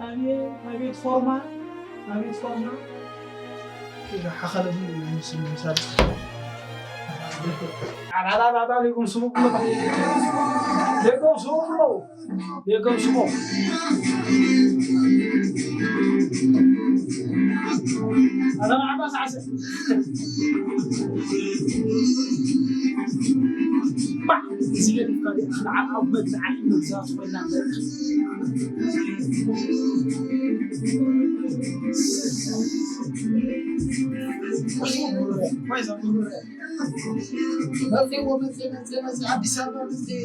ናይ ቤት ፎርማ፣ ናይ ቤት ፎርማ። ሓኸለ ዝም ናይ ምስል ምሳል። ዓላላላላ ሌጎም ስሙ ብሎ። ሌጎም ስሙ ብሎ። ሌጎም ስሙ። ኣላ ዓባ ሳዕሰ። ባዕ! እዚ ገዲፍካ ዲኻ ንዓኻ መግዛዕቲ መግዛእቲ ኮይና ኣለካ። መጺእዎ፣ መጺእ፣ መጺእ፣ መጺእ፣ ኣዲስ ኣበባ መጺእ።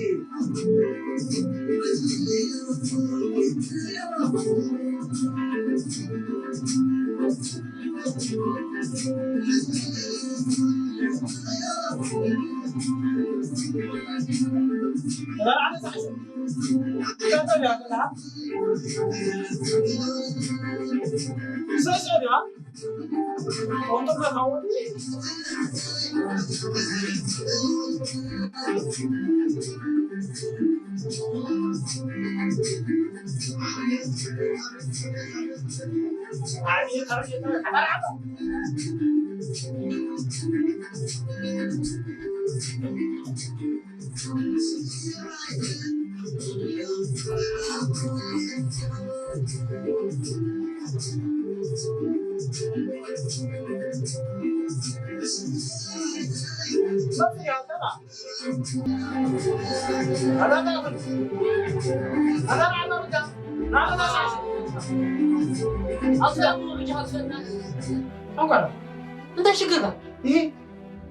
እንታይ ሽግርካ? ይሄ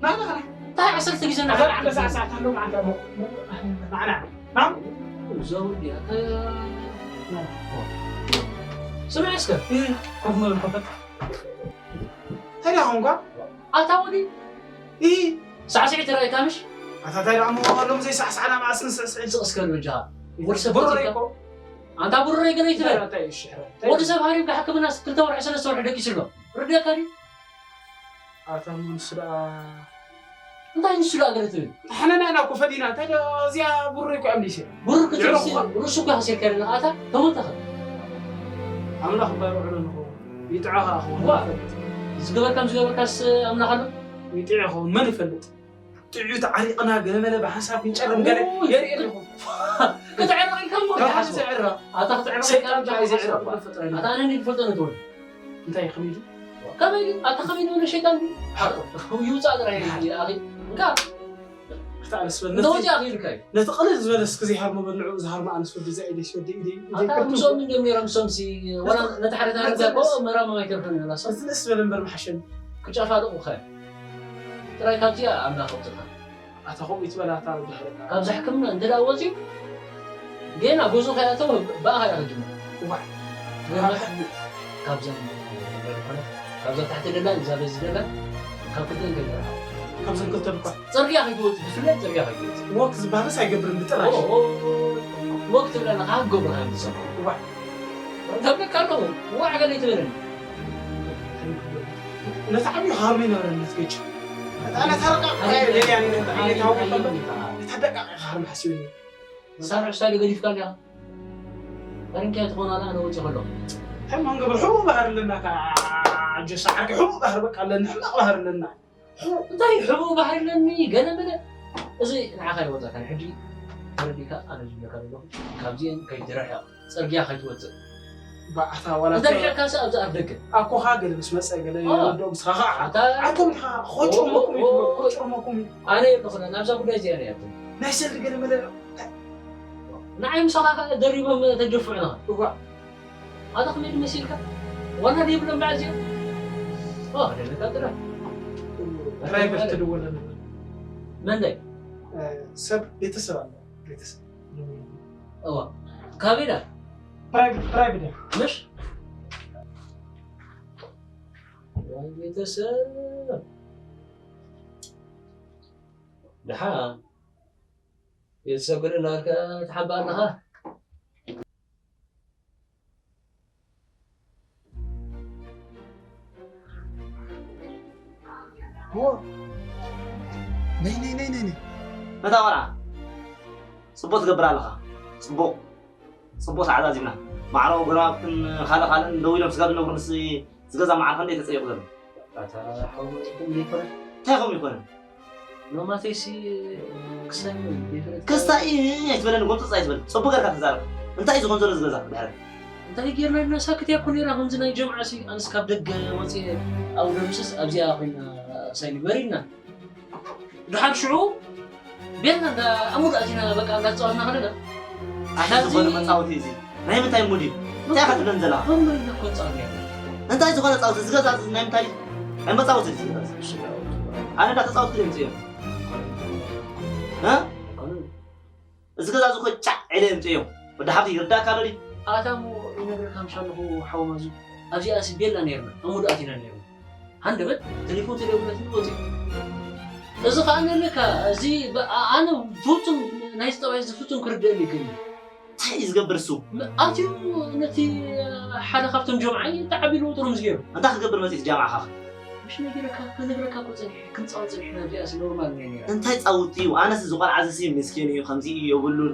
ናና፣ ናና። እንታይ ዓሰርተ ግዜ ናና? ኣዛር ዓንደ ሰዓት ሰዓት ኣሎ፣ ማዕንታ ሞ-፣ ሞ-፣ ናና። ናም? ዘውድ እያ። እ፣ ስምዒ እስከ። እ፣ ኮፍ ምበል፣ ኮፍ በል። እንታይ ደኣ ኾንካ? ኣታ ወዲ። እ። ሳዕስዒት ይረኣየካ ምሽ? ኣታ እንታይ ደኣ እሞ፣ ሎሚ ዘይሳዕሳዕና መዓስ ንስዕስዕ? ስቕ እስከ በጃኻ። ወዲ ሰብ ብሩረይ ፈቲካ? እኮ። ኣንታ ብሩረይ ገለ ይትበል። እንታይ፣ እንታይ፣ እሺ፣ ሕራይ። እንታይ? ወዲ ሰብ ሃሪምካ ሕክምና ክልተ ወርሒ፣ ሰለስተ ወርሒ ደቂሱ ኣሎ። ርድኣካ ድዩ? ኣታ እሞ ንሱ ደኣ እንታይ ንሱ ደኣ ገለ ትብል? ንሕና ኢና እኮ ፈዲና። እንታይ ደኣ እዚኣ ብሩረይ እኮ እያ መሊሰ። ብሩር ክትብል የዕሩኽ እኮ። ርእሱ እኮ ከሲርካ ኣለኻ። ኣታ ተመተኸ። ኣምላኽ እባ ይውዕሎ ንኸውን። ይጥዖ ኸኣ ኸውን። ዋ። ዝገበርካን ዝገበርካስ ኣምላኽ ኣሎ? ይጥዖ ኸውን። መን ይፈልጥ? ጥዑይ ተዓሪቕና ገለመለ ብሓንሳብ ክንጨርም ገለ ኡይ። የርኢ ኣለኹ። ክትዕረቕ ኢልካ እሞ ካብ ኣይትሓስቦ። ዝዕረ-፣ ኣታ ክትዕረቕ ኢልካ ሰይጣን እሞ ጥራይ ዝዕረ ኣይትሓስቦ። እኳ ዝፈጥረና። ኣታ ኣነ እንድየ ዝፈልጦ ነቲ ወዲ። እንታይ ከመይ ድዩ? ከመይ ድዩ? ኣታ ከመይ ዝበለ ሸይጣን ድዩ? ሓቁ። ይውጻእ ጥራይ ሓቁ። ኣኺ። እንካ። ክተኣለስ በል። እንተ ነቲ፣ ወጺኣ ኣኺ ኢልካ እዩ። ነቲ ቅልል ዝበለ እስኪ ዘይሃርሞ በል ንዕኡ ዝሃርሞ ኣነስ ወዲ እዛ ኢደይ ወዲ ኢደይ ኢደይ ኣታ ቅርጥም ምስኦም ዝበል። እንድዮም ነይሮም እሶምሲ፣ ወላ ነቲ፣ ነቲ ሓደ ታሪኽ ነቲ ዘኮ ነስ-፣ መራማ ኣይተርፍን እዩ፣ ላሶ። ነቲ ንእስ በል እምበር መሓሸኒ። ክጨፋልቑ ኸ። ጥራይ ካብዚኣ ኣምላኽ ኣውጽእካ። ኣታ ከምኡ ይትበል ኣታ ወዲ ሓረጋ። ካብዛ ሕክምና እንተ ደኣ ወጺኡ፣ ጌና ገዝኡ ከይኣተወ ብኣኻ ኢኻ ትጅምር። እዋዕ። ገና ካብዛ፣ ካብዛ ታሕቲ ደላ፣ እዛ በዚ ደላ፣ ካብ ክልተ እንታይ ይበልዓ? ካብዘን ክልተ ድኳ። ጽርግያ ከይትወጽእ፣ ብፍላይ ጽርግያ ከይትወጽእ። ወክ ዝበሃልስ ኣይገብርን ብጥራሽ። ኦ፣ ኦ፣ ኦ፣ ወክ ትብል ኣለኻ፣ ክገብርኻ እዮም ዝሰምዑ። እዋዕ። ተብለካ ኣለኹ፣ ዋዕ ገለ ኣይትበለኒ። ነቲ ዓብዩ ሃርሚ ነበረ ነቲ ገጭ። ነታ፣ ነታ ረቃቕ ኣይ፣ እየ ደልያ፣ ነታ ኣይ፣ ዓሌት ሃዊ ኣይ፣ ከሎ፣ ኣይ፣ ነታ ደቃቕ ኢኻ ሃርሚ ሓሲብኒ። ሳርዕ ስታይል ገዲፍካ እንዲኻ። ኣርንኪያ ትኾን ኣላ፣ ኣነ ወፂእ ከለኹ። እንታይ እሞ ንገብር? ሕቡእ ባህሪ ኣለና፣ እታ ጆሳ ዓርኪ፣ ሕቡእ ባህሪ በቃ ኣለና፣ ሕማቕ ባህሪ ኣለና። እንታይ ሕቡእ ባህሪ ኣለኒ፣ ገለ መለ። እዚ ንዓኻ ይወፀካ፣ ሕጂ ተረዲእካ፣ ኣነ ዝብለካ ዘለኹ፣ ካብዚአን ከይትርሕቕ፣ ፅርግያ ከይትወፅእ። ባዕታ ዋላ እንተ ርሒቕካስ ኣብዚ ኣፍ ደገ። ኣኮኻ ገለ ምስ መጸ ገለ ኦ። ይወድኦ ምስኻ ኸዓ። ኣታ ኣቶም ኢኻ ኾጭርመኩም እዩ ትብሎ፣ ኦ። ኾጭርመኩም እዩ። ኣነ የለኹን፣ ናብዛ ጉዳይ እዚኣ እየ ኣትም። ናይ ሰልዲ ገለ መለ ንዓይ ምሳኻ ከኣ ደሪቦም ተጀፍዑ ኢኻ። እዋ። ኣታ ከመይ ድመሲልካ? ዋና ደይብሎም በዓል እዚኦም? ኦ፣ ደለካ ጥራሕ። ፕራይቬት ተደወለ ነበር። መንደይ? እ፣ ሰብ ቤተሰብ ኣሎ፣ ቤተሰብ። እዋ። ካበይ ዳ? ፕራይቬት፣ ፕራይቬት እያ። ምሽ? ዋይ ቤተሰብ። ደሓን። ቤተሰብ ግን እናበልካ ትሓብእ ኣለኻ። ዎ። ነይ፣ ነይ፣ ነይ፣ ነይ፣ ነይ። ነታ ቆልዓ ጽቡቕ ትገብር ኣለኻ። ጽቡቕ። ጽቡቕ ተዓዛዚብና። ማዕረ ጎረባብትን ካልእ ካልእን ደው ኢሎም ስጋብ ዝነግሩ ንስ ዝገዛ መዓር ከ እንደ ተጸይቑ ዘሎ። ኣታ ሓው መጺኹም ዘይኮነ? እንታይ ኸም ይኮነ? ሎማተይሲ ክሳይ ዘይፈለጥ ክስታይ ኣይትበለኒ፣ ጎምጽጽ ኣይትበል። ጽቡቅ ጌርካ ተዛረብ። እንታይ እዩ ዝኾን ዘሎ ዝገዛ ድሕረት? እንታይ ጌርና ኢልና ሳክት እያ እኮ ነይራ። ከምዚ ናይ ጀምዓ ሲ ኣነስ ካብ ደገ ወፅየ ኣብኡ ደምስስ ኣብዚኣ ኮይና ሳይኒ በሪድና። ድሓር ሽዑ ቤትና እንዳ ኣሙድ ኣቲና በቃ እንዳተፃወትና ከለና ኣታ ኣታ እዚ ዝኾነ መጻወቲ እዚ ናይ ምንታይ ሙድ እዩ? እንታይ ኢኻ ትብለኒ ዘለኻ? ኖርማል ኢና እኮ ንፃወት ነይርና። እንታይ ዝኾነ ጻውቲ እዚ ገዛ እዚ ናይ ምንታይ ናይ መጻወቲ እዩ እዚ ገዛ እዚ? ኣነ እንዳተጻወትኩ ድየ ምፅዮ? እ? እዚ ገዛ እዚ እኮ ጫዕ ኢለ ምፅዮ። ወዲ ሓብቲ ይርዳእካ ኣሎ ድዩ? ኣታ እሞ ይነግረካ ምሽ ኣለኹ ሓው ማዙ። ኣብዚኣሲ ቤላ ነይርና፣ ኣሙድ ኣቲና ነይርና። ሃንደበት ቴሌፎን ተደውለት ወፂኡ። እዚ ከዓ ነለካ፣ እዚ በ-፣ ኣ-፣ ኣነ ፍጹም ናይዚ ጠባይ እዚ ፍጹም ክርድአኒ ይክእል እዩ። እንታይ እዩ ዝገብር እሱ? ም-፣ ኣትዩ ነቲ ሓደ ካብቶም ጀምዓይ ተዓቢሉ ጥርሙዝ ገይሩ። እንታይ ክገብር መፂኡ እቲ ጃምዓ ካኽ? ምሽ ነጊረካ፣ ክነግረካ እኮ ፀኒሐ፣ ክንፃወት ፀኒሕና፣ እዚኣስ ኖርማል ናይ ነይራ። እንታይ ፃውቲ እዩ? ኣነስ እዚ ቆልዓ እዚ ሲ ምስኪን እዩ፣ ከምዚ እዩ የብሉን፣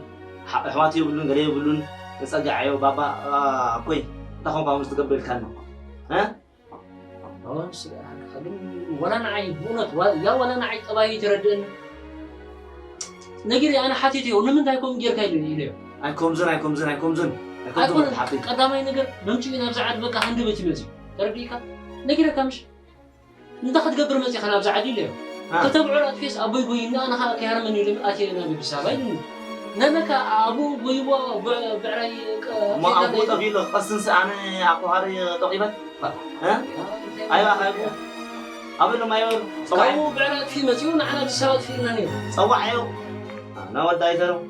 ሓ-፣ ኣሕዋት የብሉን፣ ገለ የብሉን፣ ተፀጋዐዮ፣ ባባ፣ ኣ፣ ኣቦይ፣ እንታይ ኾንካ ከምዚ ትገብር ኢልካኒ? እ? ኣዋን ስለ ኣሓካ ግን ወላ ንዓይ ብእውነት ዋ-፣ ያ ወላ ንዓይ ጠባይ ተረድእኒ። ነጊረ ኣነ ሓቲተዮ፣ ንምንታይ ከምኡ ጌርካ ኢሉ ኢለዮ። ኣይኮምዝን፣ ኣይኮምዝን፣ ኣይኮምዝን፣ ኣይኮምዝን ኣይኮምዝን ኣይኮን-፣ ወዲ ሓፍተይ። ቀዳማይ ነገር መምጽኡ ናብዛ ዓዲ በቃ ሃንደበት እዩ መጺኡ። ተረዲእካ? ነጊረካ ምሽ? እንታይ ክትገብር መጺኻ ናብዛ ዓዲ ኢለዮ። አ። ክተብዕሎ ኣጥፊስ ኣቦይ ጎይና ኣነ ኸኣ ከይሃርመኒ ኢሉ ኣትየ ናብ ኣዲስ ኣበባ ኢሉኒ። ነነካ ኣብኡ ጎይቦ ብ-፣ ብዕራይ ቀ-፣ እሞ ከይዳ ኣብኡ ከይዱ። ጠፊኡ ኣሎ፣ ክቐስንስ ኣነ ኣብ ተዋህዶ ጠቂበ? እ? ኣይዋ፣ ኣይዋ። ኣበሎም ኣይበሉ። ጸዋዕ። ካብኡ ብዕራይ ኣጥፊኡ መጺኡ ንዓና ኣዲስ ኣበባ ኣጥፊኡና ነይሩ። ጸዋዕ ኣዮ። ኣና ወዳ ኣይተረው።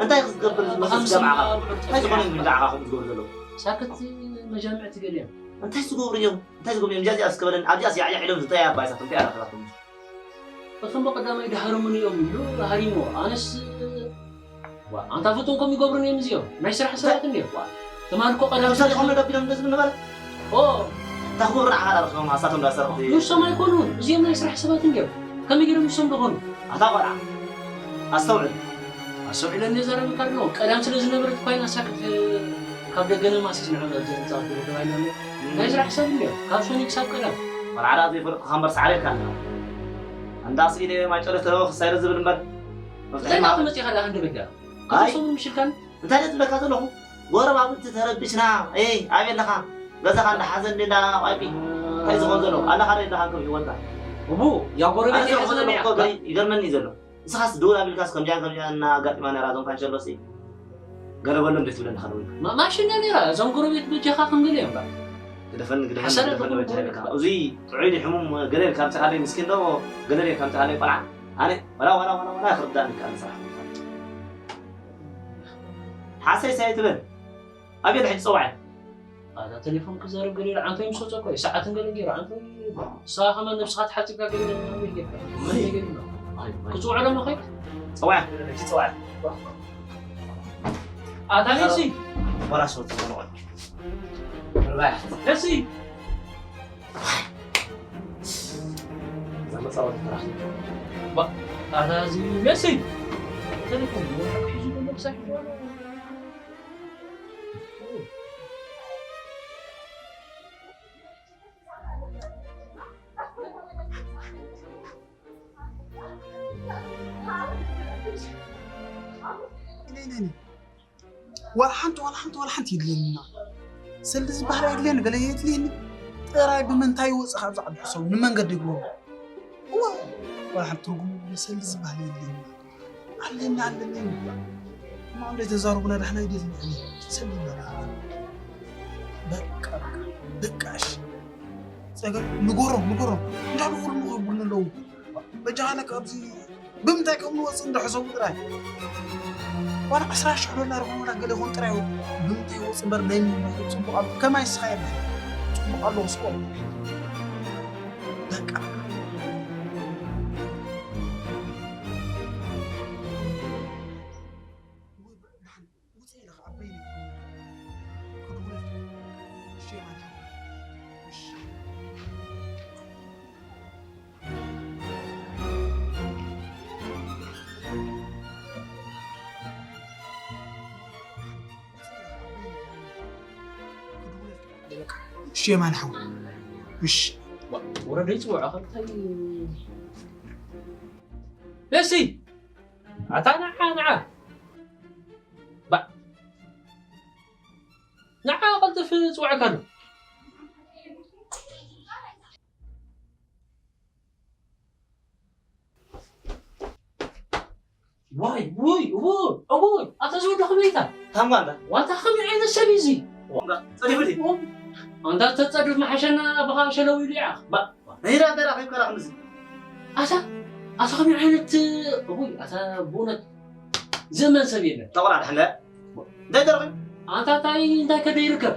እንታይ ክትገብር ዝመስል ብኸምዚ ጀምዓኻ? ብዕርቂ እንታይ ዝኾነ ጀምዓኻ? እንግዲህ ንዓኻ ከምኡ ዝገብሩ ዘለዉ? ሳክት መጃምዕቲ ገሊኦም። እንታይ ዝገብሩ እዮም? እንታይ ዝገብሩ እዮም? እዚኣ እዚኣ እስከ በለኒ። ኣብዚኣስ ያዕያዕ ኢሎም እንታይ ኣባይሳቶም? እንታይ ኣረኸባቶም? እቶም ብቐዳማይ ድሃርሙኒ እዮም ኢሉ ሃሪሞ። ኣነስ፣ ዋ፣ ኣንታ ፍጹም ከም ይገብሩኒ እዮም እዚኦም። ናይ ስራሕ እንታይ? ሰባት እንድዮም። ዋ። ትማል እኮ ቀዳም ምሳሌ ስራሕ ኾም ደቢሎም እንደዚ ንበል? ኦ። እንታይ ክገብሩ ንዓኻ ዳርኽዮም? ኣሳቶም ዳሰርኽቲ። ንሶም ኣይኮኑን። እዚኦም ናይ ስራሕ ሰባት እንድዮም። ከመይ ገይሮም ንሶም ደኾኑ? ኣታ ቆልዓ። ኣስተውዕል። ኣስተውዒለ እንደ ዘረብካ ኣለኹ። ቀዳም ስለ ዝነበረት እኳ ኢና ሳክት ካብ ደገ ነማስስ ንዕኦም ኣብዚ ህንጻ ክህቡ ተባሂሎም እዮም። ናይ ስራሕ ሰብ እንድዮም። ካብ ሶኒ ክሳብ ቀዳም። ቆልዓ ደኣ ዘይፈለጥኩኻ እምበር ሰዓረ ኢልካ ኣለኻ። ኣንዳ ስኢለ ማይ ጨሎ ተረወ ክሳይረ ዝብል እምበር መፍትሒ እንታይ ማዕረ። እናተመፅእኻ ደኣ ክንደበካ? ኣይ። ክልተ ሰሙን ምሽልካን? እንታይ ደኣ ዝብለካ ዘለኹ? ጎረባብቲ ተረቢሽና። ኤይ፣ ኣበይ ኣለኻ? ገዛኻ እንዳ ሓዘን እንዳ ቋይቢ። እንታይ ዝኾን ዘሎ? ኣለኻ ዶ የለኻን ከም ህይወትካ? እቡ፣ ያው ጎረቤት ኣነ እየ ዘለኹ ሓዘን እያ። እኮ ገይ-፣ ይገርመኒ እዩ ዘሎ። ንስኻስ ደውል ኣቢልካስ ከምዚኣን ከምዚኣን እና ኣጋጢማ ነይራ እዞም ካንሸሎሲ ገለ በሎ እንዴት ትብለኒ ኸለውልካ? ማ-፣ ማሽን እያ ነይራ። እዞም ጎረቤት በጃኻ ከም ገለ እዮም። ግደፈኒ፣ ግደፈኒ፣ ሓሳዳት ግደፈኒ፣ በጃ ይበልካ። እዙይ ጥዑይ ድዩ ሕሙም ገለ ኢልካ ኣምፅኻለይ ምስኪን ዶ ገለ ኢልካ ኣምፅኻለይ ቆልዓ? ኣነ ዋላ፣ ዋላ፣ ዋላ፣ ዋላ ክርዳእኒ ይከኣል ስራሕ። ሓሰይ ሳይ ትበል። ኣቤት ሕጂ ፀዋዐ። ኣታ ቴሌፎን ክዛረብ ገለ ኢሉ ዓንቶይ ምስ ወፀ እኮ እዩ። ሰዓትን ገለ ገይሩ ዓንቶይ ንስኻ ከማን ነብስኻ ተሓፂብካ ገለ ገለ ገለ ጌርካ። መን እዩ ገይሩ? ኣይ፣ ኣይ። ክፅውዖ ደሞ ኸይድ? ፀዋዐ፣ ሕጂ ፀዋዐ። ኣታ ነሲ። ወላ ሰው ትዘምዖ። ርባሕ። ነሲ። እዛ መጻወቲ ተራኺብ። ባ-፣ ኣታ እዚ መሲ። ቴሌፎን ሒዙ ዘሎ ክሳብ ሕጂ ዋላ። ነይ፣ ነይ፣ ነይ። ዋላ ሓንቲ፣ ዋላ ሓንቲ፣ ዋላ ሓንቲ የድልየኒ። ሰልዲ ዝበሃል የድልየኒ፣ ገለ የድልየኒ። ጥራይ ብምንታይ ይወፅእ ካብዚ ዓዲ ሕሰቡ፣ ንመንገዲ ይግበሩ። እዋ፣ ዋላ ሓንቲ ትርጉም የብሉን፣ ሰልዲ ዝበሃል የድልየኒ። ኣለኒ፣ ኣለኒ። እማ እንደ ተዛረቡና ዳሕና ይደልኒ፣ ሰልዲ ዝበሃል የድልየኒ። በቃ፣ በቃ፣ በቃ፣ እሺ። ጸገም፣ ንገሮም፣ ንገሮም። እንዳበሉ እሞ ከብሉኒ ኣለዉ። በጃኻ ለካ ኣብዚ ብምንታይ ከም ንወጽእ እንዶ ሕሰቡ ጥራይ። ዋላ ዕስራ ሽሕ ዶላር ይኹን ዋላ ገለ ይኹን ጥራይ ብምንታይ ይወጽእ እምበር ናይ ጽቡቕ ኣሎ። ከማይ እስኻ የለ። ጽቡቕ ኣሎ፣ እስኮ። በቃ። ውጽእ ኢልኻ ኣብ በይነይ ክድውለልካ። እሺ፣ የማነ ሓወይ። እሺ። ውጽእ ኢልኻ ኣብ በይነይ ክድውለልካ። እሺ የማን ሓው። እሺ። ወረደ ይፅውዖ ከምታይ። ደሲ ኣታ ንዓ ንዓ ባ ንዓ ቀልጥፍ ፅውዐካ ኣሎ። ዋይ ውይ ውይ ውይ ኣታ ዝወዲ ከመይታ ታንጓንዳ ዋታ ከመይ ዓይነት ሰብ እዩ እዚ? ጸዲፉ ድዩ? ኣንታ ተጸድፍ መሓሸና ብኻ ሸለው ኢሉ ይዓኽ። ባ ነይራ ተራ ከይከራ ከምዚ ኣታ ኣታ ከመይ ዓይነት ውይ ኣታ ብእውነት ዘመን ሰብ የለን። ተቆላ ድሕለ እንታይ ደረኺ? ኣንታ እንታይ እንታይ ከደ ይርከብ?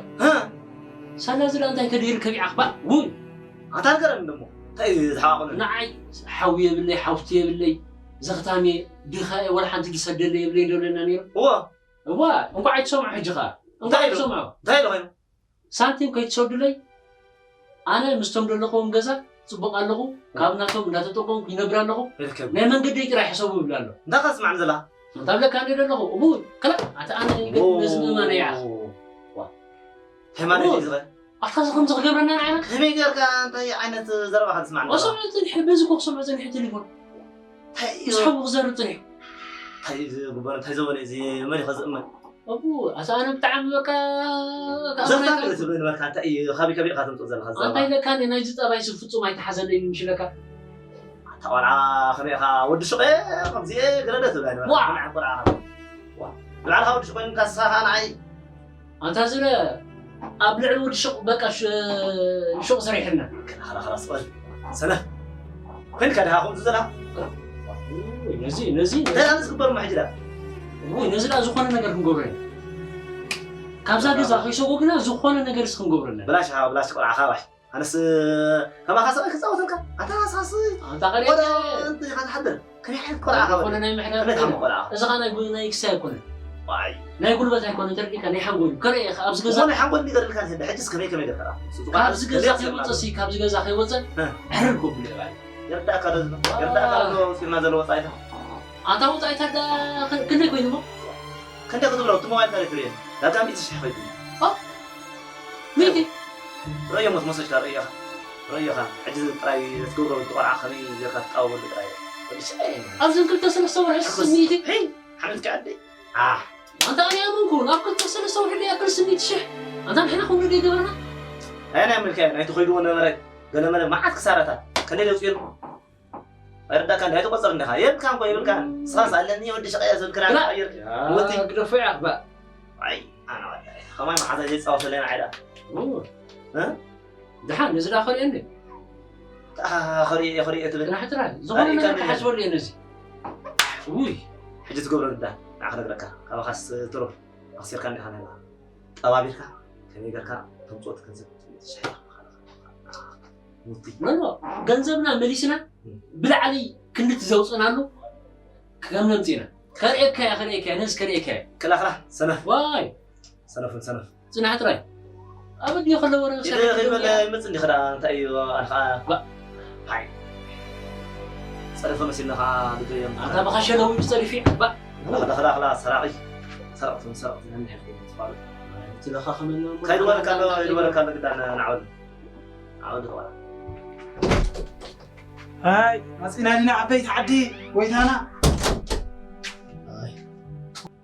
ሳላ ዝላ እንታይ ከደ ይርከብ ይዓኽ። ባ ውይ ኣታ ንገረኒ ደሞ እንታይ እዩ ዝሓዋቕነ? ንዓይ ሓዊ የብለይ ሓውቲ የብለይ ዘኽታም እየ ድኻ እየ ወላ ሓንቲ ዝሰደለ የብለይ ዶ ለና ነይሩ። እዎ እዋ እንኳዕ ኣይትሰምዖ ሕጂ ኸዓ እንኳዕ እንታይ ኢሉ? ኣይትሰምዖ። እንታይ ኢሉ ኮይኑ? ሳንቲም ከይትሰዱለይ ኣነ ምስቶም ዘለኹዎም ገዛ ፅቡቕ ኣለኹ። ካብ ናቶም እንዳተጠቀምኩ ይነብር ኣለኹ። ይርከብ ናይ መንገደይ ጥራይ ሕሰቡ ይብል ኣሎ። እንታይ ከስማዕን ዘላ? እንታብለካ እንደ ዘለኹ እቡ ክላ ኣቲ ኣነ ይገድ ነዚ ምእማነ ይዓኽ። ሃይማኖት እዩ ዝኸ ኣታ እዚ ከምዚ ክገብረና ንዓና ከመይ ጌርካ እንታይ ዓይነት ዘረባ ክትስማዕ ኣለካ? ክሰምዖ ፅንሐ በዚ እኮ ክሰምዖ ፅንሐ ቴሌፎን እንታይ እዩ ምስ ሓዉ ክዘርብ ፅንሐ እንታይ እዩ ዝግበር እንታይ ዘበለ እዚ መን እዩ ከዝእመን እቡ ኣታ ኣነ ብጣዕሚ በቃ ዘፍታን ትብል በርካ እንታይ እዩ ካበይ ከመይ ኢኻ ትምፅእ ዘለካ ኣንታ ዘረባ ኢለካ ናይ ዝጠባይ ስብ ፍፁም ኣይተሓዘለይ ንምሽለካ ኣታ ቆልዓ ከመይ ኢኻ ወዲ ሹቐ ከምዚ ግረደ ትብላ ዋ! ቆልዓ ንባዕልኻ ወዲ ሹቐ ንካስኻ ንዓይ ኣንታ ዝለ ኣብ ልዕሊ ወዲ ሹቕ በቃ ሽ- ሹቕ ሰሪሕና ከላኸላ ኸላስ ቆል ሰነፍ ኮይንካ ድኻ ከምዚ ዘላ ነዚ ነዚ እንታይ ዝግበር ማሕጅላ እሞ ነዚ ዳ ዝኾነ ነገር ክንገብረና ካብዛ ገዛ ከይሰጎግና ዝኾነ ነገር ስ ክንገብረና ብላሽ ብላሽ ቆልዓ ካባሽ ኣነስ ከማኻ ሰብኣይ ክፃወተልካ ኣታ ሳስ ኣንታ ቆልዓ ቀሪያ እንታይ ኢኻ ትሓድር ከመይ ዓይነት ቆልዓ ዝኾነ ካባሽ ናይ ምሕዳር ከመይ ኣይኮነ ቆልዓ እዚ ኸ ናይ ጉ- ናይ ክሳይ ኣይኮነ ዋይ ናይ ጉልበት ኣይኮነ ተርዲካ ናይ ሓንጎል ከርኢ ኢኻ ኣብዚ ገዛ ዝኾነ ሓንጎል ንገርልካ ንህደ ሕጅስ ከመይ ከመይ ገርካ ካብዚ ገዛ ከይወፀ ሲ ካብዚ ገዛ ከይወፀ ሕርር ጎብለ ይባል ይርዳእካ ዶ ዝብሎ ይርዳእካ ዶ ሲልና ዘሎ ወፃኢታ ኣታ ወፃኢታ ዳ ክንደይ ኮይኑ ሞ ክንደይ ክትብሎ እቲ ሞባይል ካልእ ትርእየ ዳርጋ ሚእቲ ሽሕ ከይዱ ሚእቲ ረእዮ ሞት መሰጅካ ረእዮኻ ረእዮኻ ሕጂ ጥራይ ትገብሮ እቲ ቆልዓ ከመይ ጌርካ ትቃወመሉ ጥራይ ወዲ ሽዐ ኣብዘን ክልተ ሰለስተ ወርሒ ስሚቲ ሓመድካ ዓደይ ኣሕ ኣንታ ኣነ ኣመንኩ ናብ ክልተ ሰለስተ ወርሒ ደኣ ክል ስሚቲ ሽሕ ኣንታ ንሕና ከምኡ ደይ ገበርና ኣይ ናይ ምልካይ ናይቲ ኮይድዎ ነበረ ገለመለ መዓት ክሳራታት ከለለ ውፅኤሉ ኣይርዳእካ እንዲ ኣይትቆፅር እንዲኻ የብልካ እንኮ የብልካ ስኻስ ኣለኒ ወዲ ሸቀያ ዝብል ክዳን ግዳ- ቀይር ወቲ ግደፎ ያኽባ ኣይ ኣነ ወዲ ከማይ መሓዛ ዘይፃወተለና ዓይዳ ድሓን እዚ ዳ ኸሪአኒ ከሪኤ ከሪኤ ትብል ጥራሕ ጥራሕ ዝኾነ ነገር ክሓስበሉ እየ ነዚ ውይ ሕጂ ትገብሮ ግዳ ንዓ ክነግረካ ካባኻስ ትሩፍ ኣኽሲርካ እንዲኻ ነላ ጠባቢርካ ከመይ ገርካ ተምፅኦ ትገንዘብ ትሽሕያ ኖኖ ገንዘብና መሊስና ብላዕሊ ክንድቲ ዘውፅእናሉ ከም ነምፅና ከርእየካ እያ ከርእየካ እያ ነዚ ከርእየካ እያ ክላኽላ ሰነፍ ዋይ ሰነፍን ሰነፍ ፅናሕ ጥራይ ኣብ ኣዲዮ ከሎ ወረ ኢደ ከይበለ ይመፅ እንዲ ክዳ እንታይ እዩ ኣንኻ ሃይ ፀረፈ መሲልና ከዓ ልገዮም ኣታ ብኻሸለዊ ፀሪፊ ባ ዳኽላ ክላ ሰራቒ ሰረቕትን ሰረቕትን ነንሕር ትፋሉ ትለኻኸመና ካይድወለካ ኣሎ ይድወለካ ኣሎ ግዳ ናዕበል ናዕበል ተባላ ሃይ መፂና ዲና ዓበይቲ ዓዲ ጎይታና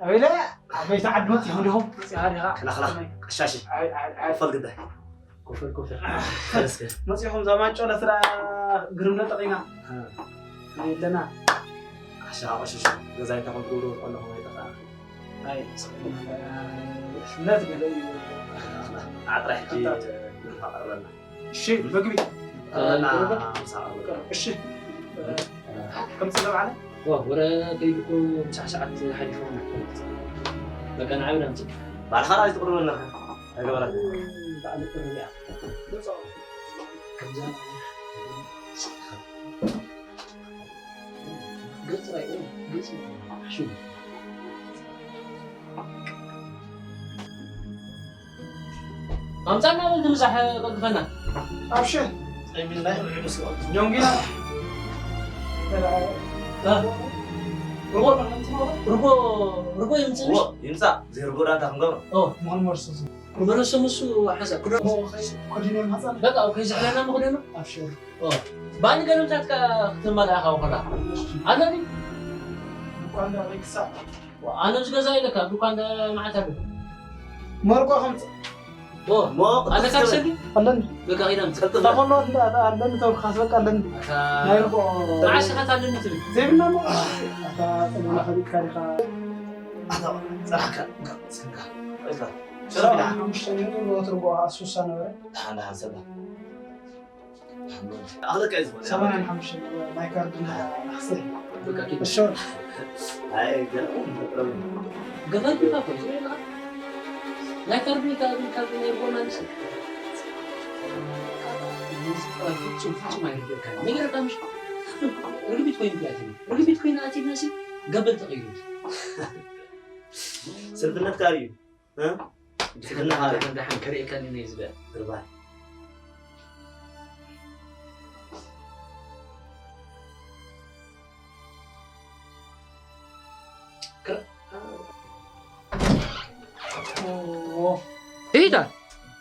ኣበለ ዓበይቲ ዓዲ መፂኹም ዲኹም መፂኻ ዲኻ ክላኽላ ቀሻሺ ኣይ ኣይ ኣይ ፈል ግዳ ኮፈር ኮፈር ፈለስከ መፂኹም እዛ ማንጮ ለስራ ግርም ነጠቂና ኣለና ኣሻ ቆሽሽ ገዛይ እንታይ ከም ትገብሩ ኣለኹም ኣይጠፋ ኣይ ስነት ገለ እዩ ዓጥራ ሕጂ ንፋቀርበልና እሺ ምግቢ ቀረበልና ምሳ ቀርበልና እሺ ከምፅእ ለባዕለ ወረ ከይድኩ ምሳሕ ሰዓት ሓሊፎም በቃ ንዓብና ምፅእ ባዕልኻ ራእይ ትቅርበልና ኣይገበረካ ባዕሉ ቅርብ እያ ከምዛ ገጽ ራእዩ ገጽ ሓሹ ኣምጻና በል ትምሳሕ ቀልጥፈና ኣብሽር ጸሚልና ይውዕሉ ስለ ጆንጊና ርጎ ርጎ ይምጽእ ይምጻእ ዘይርጎ ዳንታ ክንገብሮ መሆን መርሱ መረሶም እሱ ሓንሳብ ክዶ-፣ እሞ ከይ-፣ ኮዲኖም ሓፃን? በቃ፣ ከይዝሕለና ምኽደኑ? ኣብሽር። ኦ፣ ባኒ ገለምታትካ ክትመልኣኻ ወኸላ። ኣለኒ? ድኳን ዳ ወይ ክሳብ? ኣነ ዝገዛ ኢለካ፣ ድኳን ዳ መዓት ኣሎ። መርቆ ከምፅ። ኦ፣ እሞ ኣለካ ክትሰሊ? ኣለኒ። በቃ፣ ኢዳም። ቅልጥፍ። ታኾሎ እንዳ-፣ ኣለኒ ተውልካስ በቃ ኣለኒ። ኣታ-፣ ናይ ርቆ። መዓስ ኢኻ ኣለኒ ትብል? ዘይብልና እሞ። ኣታ፣ ፀገም ከቢድካ ዲኻ? ኣታ፣ ፀናሕካ፣ እንካ፣ እስክንካ። እዛ። ሰላም። ሓሙሽተ ሚእቲ ወትሩ ጎኣ ሱሳ ነበረ። ደሓን፣ ደሓን፣ ሰላም። ኣኽለካ እዩ ዝኾነ። ሰማንያን ሓሙሽተ ናይ ካርድ እና ኣኽሰ። በቃ ኪድ። እሾር። ኣይ፣ ገና ምጥረም። ገና ኪድ እኮ እዩ። ናይ ካርድ፣ ናይ ካርድ፣ ናይ ካርድ ናይ ቦና ንስ-፣ ፍጹም፣ ፍጹም ኣይርደካን። ነገር ኣዳምሽ ርግቢት ኮይኑ ኣትዩ። ርግቢት ኮይኑ ኣትዩ ነሲ ገበል ተቐይሩ። ስንፍነትካ እዩ። እ? ትግርኛ ደሓን፣ ደሓን ከርእየካኒ ነይ ዝበል። እርባን። ከ-፣ ኦ። ኢታ?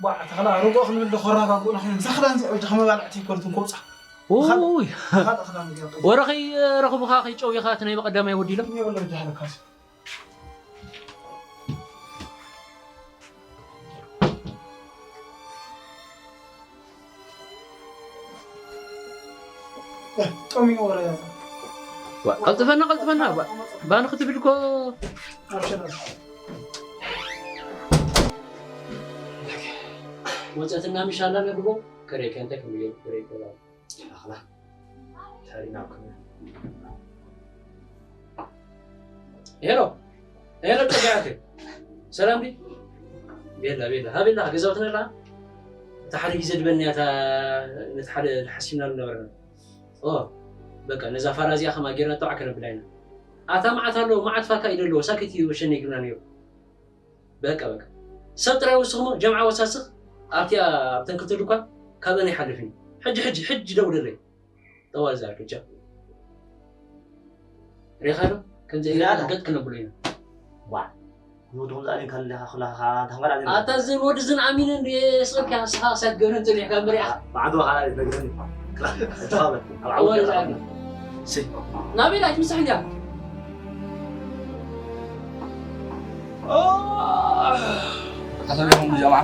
ባ፣ ተኽላ ርጎ ክንብል ዶ ከረጋግኡና ኮይኖም፣ እዛ ክዳን እዚኣ ወይ ከመባልዕቲ ይኮልትን ከውፃ። ኡይ። ካልእ ክዳን ገይሩ። ወረ ከይ-፣ ረኽቡኻ ከይጨውይኻ እቲ ናይ በቐዳማይ ወዲሎም። የብሎ ጃህለካሲ። እ፣ ጠሚዩ ወረ። ዋ፣ ቀልጥፈና፣ ቀልጥፈና፣ ዋ፣ ባን ክትብል እኮ። ኣብሽር፣ ኣብሽር። ወፀትና ምሻላ ነድቦ፣ ከሬ ከንተ ክምየል፣ ከሬ ከላ። ኣኽላ። ታሪና ኩና። ሄሎ፣ ሄሎ፣ ጸጋያት። ሰላም ዲ? ቤላ፣ ቤላ። ሃ ቤላ፣ ገዛውትና ኣላ? እታ ሓደ ግዜ ድበንያ፣ እታ ነቲ ሓደ ሓሲብናሉ ነበርና። ኦ፣ በቃ፣ ነዛ ፋራ እዚኣ ከማ ጌርና ጠዋዕ ከነብላ ኢና። ኣታ መዓት ኣለዎ፣ መዓት ፋካ ኢለ ኣለዎ፣ ሳክት እዩ፣ ወሸነ ይግርና ነይሩ። በቃ፣ በቃ። ሰብ ጥራይ ወስኽሞ፣ ጀምዓ ወሳስኽ፣ ኣብቲኣ፣ ኣብተን ክልተ ድኳን፣ ካብአን ኣይሓልፍን እዩ። ሕጂ፣ ሕጂ፣ ሕጂ ደውለለይ። ጠዋል ዝኣርክጃ። ሪኻዶ? ከምዚ ኢልና ኢላታ። ገጥ ክነብሎ ኢና። ዋ። ንወድኹም ዝኣልን ካለኻ፣ ኩላኻ፣ ተኸባር ኣልን። ኣታ ዝን ወዲ ዝን ኣሚን እንዲ ስቕልካ፣ ስኻ ሳት ገብረን ጥሪሕካ ምሪኣ። ባዕዱ ኸዓ ይነግረኒ። ክላ-፣ ተኸባር። ኣብ ዓወት ወላ ይረኸብና። ሲ። ናበይ ኢላ ትምሳሕ እንዲያ? ኣታ ሰሚዕኹም ጀማዓ?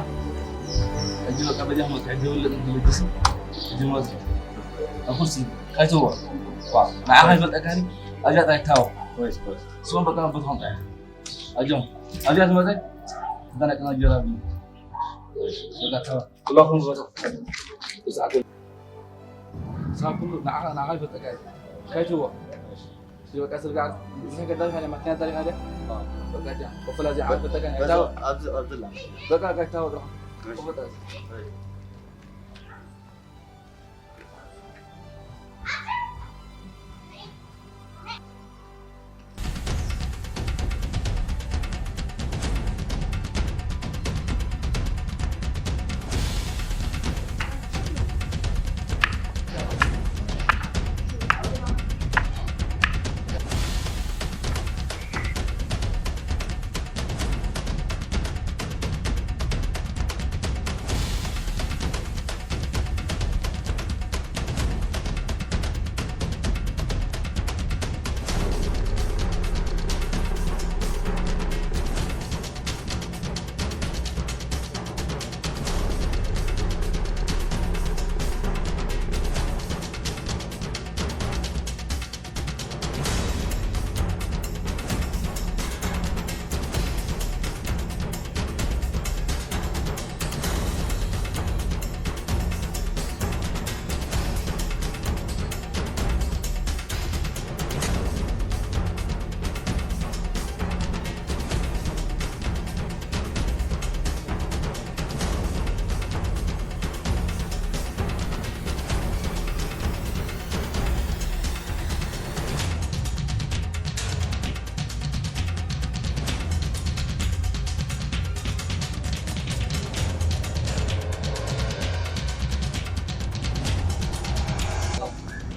ሕጂ በቃ በጃኹም ወጥሒ ድውልቅ ንልግስ። ሕጂ ሞት። ኣኩሲ፣ ካይትዎ። ዋ፣ ንዓኻ ይፈልጠካኒ? ኣብዚኣ ጥራይ ታው። ስም በቃ ቦትኹም ጥራይ። ኣጆም። ኣብዚኣ ትመጸ? እዛ ናይ ቅና ጀራቢ። በቃ ታው። ኩላኹም ዝመጻ። ብዛዕባ ኩሉ ንዓኻ፣ ንዓኻ ይፈልጠካ እዩ። ካይትዎ። በቃ ስርጋ፣ እዚህ ከዳር ካለ ማኪና ታሪክ አለ። በቃ ጃ፣ ወፈላ ዚ ዓርፈ ተቀን በዛ፣ ያታው። ኣብዚ፣ ኣብዚ ላ። በቃ ጋይታው። እሺ።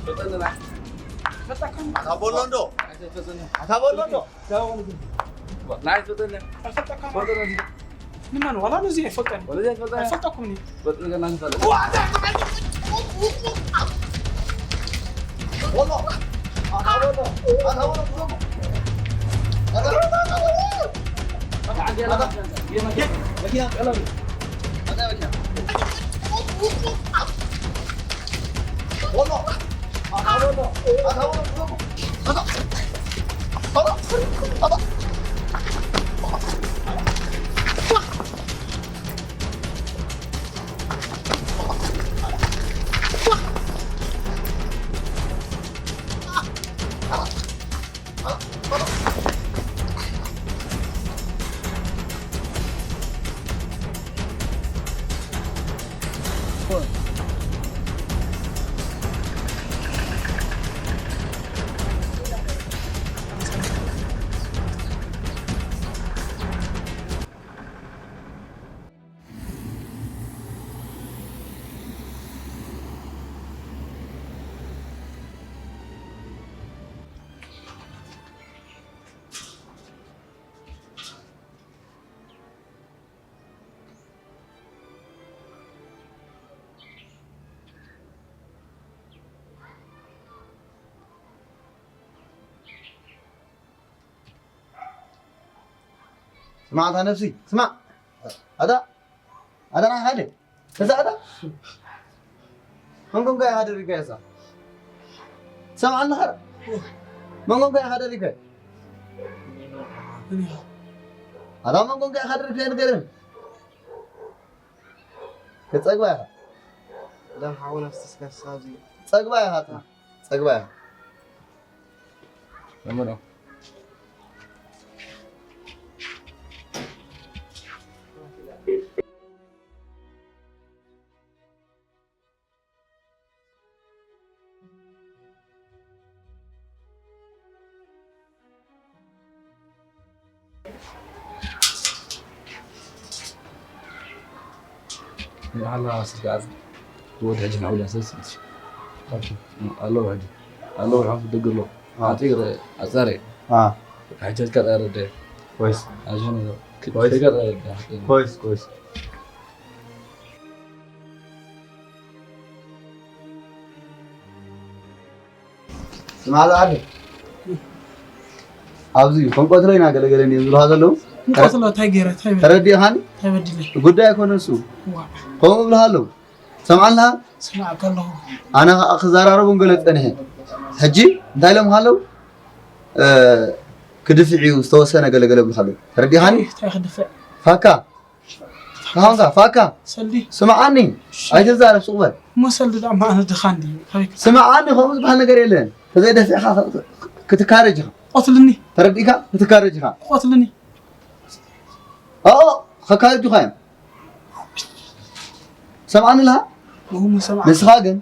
ወፈላ። ኣታ ቦሎንዶ? ኣታ ቦሎንዶ? ናይ ፈጠነ። ፈጠነ። ንመን ዋላ ነዚ ኣይፈልጠን። ወለዚ ኣይፈልጠን። ኣይፈልጠኩምን እዩ። በጥልገና ንፈልጥ። ስማዕ፣ ኣታ ነፍሲ፣ ስማዕ። ኣታ፣ ኣታ፣ ናይ ሓደ። እዛ ኣታ፣ መንጎንጋ ኢኻ ደሪብካዮ እዛ። ስማዕ፣ ኣለኻ። መንጎንጋ ኢኻ ደሪብካዮ። ኣታ፣ መንጎንጋ ኢኻ ደሪብካዮ፣ ንገረኒ። ክጸግባ ኢኻ። ደም ሓውን ኣፍሲስካ፣ እስኻ ኣብዚ። ጸግባ ኢኻ፣ ኣታ። ጸግባ እያ። እሞ ነው። ሓላ ስልኪ ዓጽ-፣ ወዲ ሕጂ ናብላ ሰስ-፣ ኣለዉ ሕጂ። ኣለዉ፣ ሓፍ ደገ ኣለዉ። ኣዎ። ኣጢር ኣጻሪ። ኣዎ። ሕጂ ከጣረደ። ኮይስ። ኣጆነ። ኮይስ። ከጣረደ። ኮይስ፣ ኮይስ። ስማዕ ዝዓርከይ፣ ኣብዚ ክንቀትሎ ኢና ገለገለ እንድዮም ዝብልኻ ዘለዉ። ክንቀትሎ እንታይ ገይረ? እንታይ በዲለ? ተረዲእኻኒ? እንታይ በዲለ? ጉዳይ ኣይኮነን እሱ። ዋ። ከምኡ ይብልኻ ኣለዉ። ሰምዓኒ ኣለኻ? ስማዕ ከለኹ። ኣነ ኸኣ ክዘራረቦም ገለ ጸኒሐ። ሕጂ እንታይ ኢሎምኻ ኣለዉ? እ፣ ክድፍዕ እዩ ዝተወሰነ ገለገለ ይብልኻ ኣለዉ። ተረዲእኻኒ? እንታይ ክድፍዕ? ፋካ። ካንካ፣ ፋካ። ሰልዲ። ስምዓኒ። እሺ። ኣይትዛረብ፣ ሱቕ በል። እሞ ሰልዲ ደኣ እምበኣር ድኻ እንድዩ። ካበይ ክምጻእ? ስምዓኒ፣ ከምኡ ዝበሃል ነገር የለን። ተዘይደፊዕካ ክ-፣ ክ-፣ ክትካረጅ ኢኻ። ቆትልኒ። ተረዲእካ? ክትካረጅ ኢኻ። ቆትልኒ። ኣዎ፣ ከካርጁኻ እዮም። ሰምዓኒ ኣለኻ? እሞ ሰምዓ። ንስኻ ግን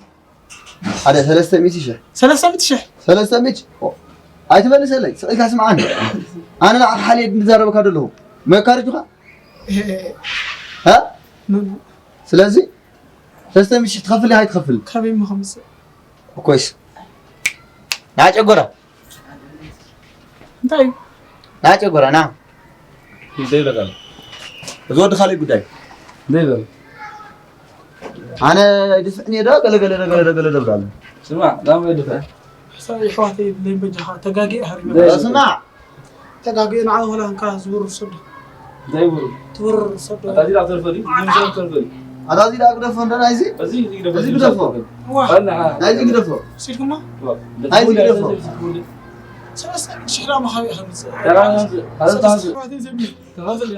ሓደ ሰለስተ ሚእቲ ሽሕ። ሰለስተ ሚእቲ ሽሕ? ሰለስተ ሚእቲ ሽሕ። ኦ፣ ኣይትመልሰለይ፣ ስቕ ኢልካ ስምዓኒ። ኣነ ንዓኻ ሓልየ እንዛረበካ ዘለኹ። መካርጁኻ? እ፣ እ፣ ሃ? ኖ፣ ኖ። ስለዚ ሰለስተ ሚእቲ ሽሕ ትኸፍል ኢኻ ኣይትኸፍል? ካበይ እሞ ከምጽእ? እኮይስ። ንዓ ጨጎራ። እንታይ እዩ? ንዓ ጨጎራ፣ ና። እንታይ ይብለካ ኣሎ? እዚ ወዲ ካልእ ጉዳይ። እንታይ ይብለካ? ኣነ ይድፍዕኒ ዶ? ገለ፣ ገለ፣ ገለ፣ ገለ፣ ገለ፣ ገለ። ስማዕ፣ ላም ይድፍዕ። ሕሳብ የሕዋተይ የብለይን በጃኻ፣ ተጋጊየ ሃሪመ። እ፣ ስማዕ። ተጋጊየ ንዓ ወላ እንካ ዝውር ሰዶ። እንታይ ይውር? ትውር ሰዶ። ኣታ እዚ ዳክተር ፈዲ፣ እዚ ዳክተር ፈዲ። ኣታ እዚ ዳክተር ፈዲ፣ ናይዚ? እዚ፣ እዚ ግደፎ። እዚ ግደፎ። ዋ። ኣና። ናይዚ ግደፎ። ሲልኩማ? ዋ። ናይዚ ግደፎ። ሰለስተ ሽሕ ዳማ ካበይ ከምጽእ? ተራ ከምጽእ። ኣታ እዚ ተራ ከምጽእ። ተራ ከምጽእ። ተራ ከምጽእ።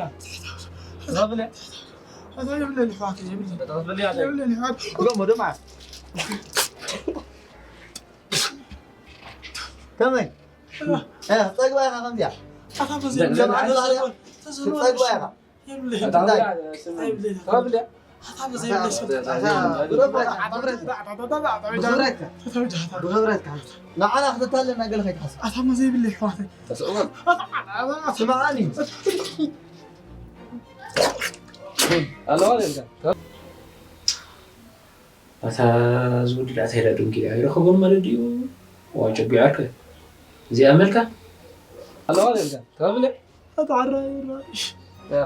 ተራ ከምጽእ። ኣታ የብለኒ ኣሕዋተይ፣ የብለኒ። ተራ ከምጽእ። የብለኒ ኣሕዋተይ። ብሎ ሞደማ። ከመይ? እ፣ ጸግባ ኢኻ ከምዚኣ። ኣታ በዘይ ሰብዓ ዶላር እያ። ተዘልዋ ጸግባ ኢኻ። የብለይ። ኣታ እንታይ? ብላ፣ ስም-፣ የብለይ። ኣታ ብላ። ኣታ በዘይ ብለይ ሰብ። ኣታ ብኽብረትካ። ብኽብረትካ። ብኽብረትካ። ንዓና ክትታለና ገለ ከይትሓስብ። ኣታ በዘይ ብለይ ኣሕዋተይ። ተስእወን። ኣታ፣ ኣታ፣ ኣታ። ስምዓኒ። ኣለዋ ለልካ። ኣታ ዝውድድ ኣታ ኢላ ድንኪ ኣይረኸቦም ማለት ድዩ? ዋ ጨጒ ዓርከ። እዚኣ መልካ? ኣለዋ ለልካ። ተብለ? ኣታ ዓራይ ራሽ። ያ።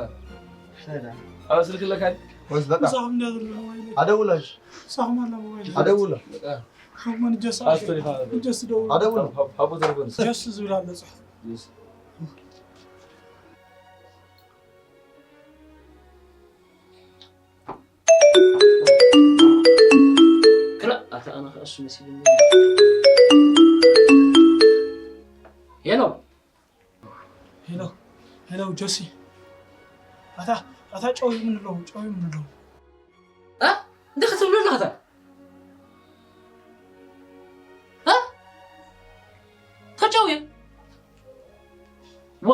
ኣብ ስልክ ኣለካ? ወይስ በቃ? ምሳኹም እንዲያ ዘሎ ሞባይል። ኣደውሎ። ምሳኹም ኣሎ ሞባይል። ኣደውሎ። በቃ። ሓሞን ጀስ ኣስተሪኻ። ጀስ ደውሎ። ኣደውሎ። ሃብ-፣ ሃቦ ተለፎን። ጀስ ዝብል ኣሎ ጽሑፍ። ጀስ። ክላእ፣ ኣታ ኣነ ከኣ እሱ መሲሉኒ። ሄሎ። ሄሎ፣ ሄሎ፣ ጆሲ። ኣታ፣ ኣታ ጨው ይምን ኣለዉ፣ ጨው ይምን ኣለዉ። እ? እንታይ ክትብሉ ኣለኻ ኣታ? እ? እንታይ ጨው እዩ? ዋ!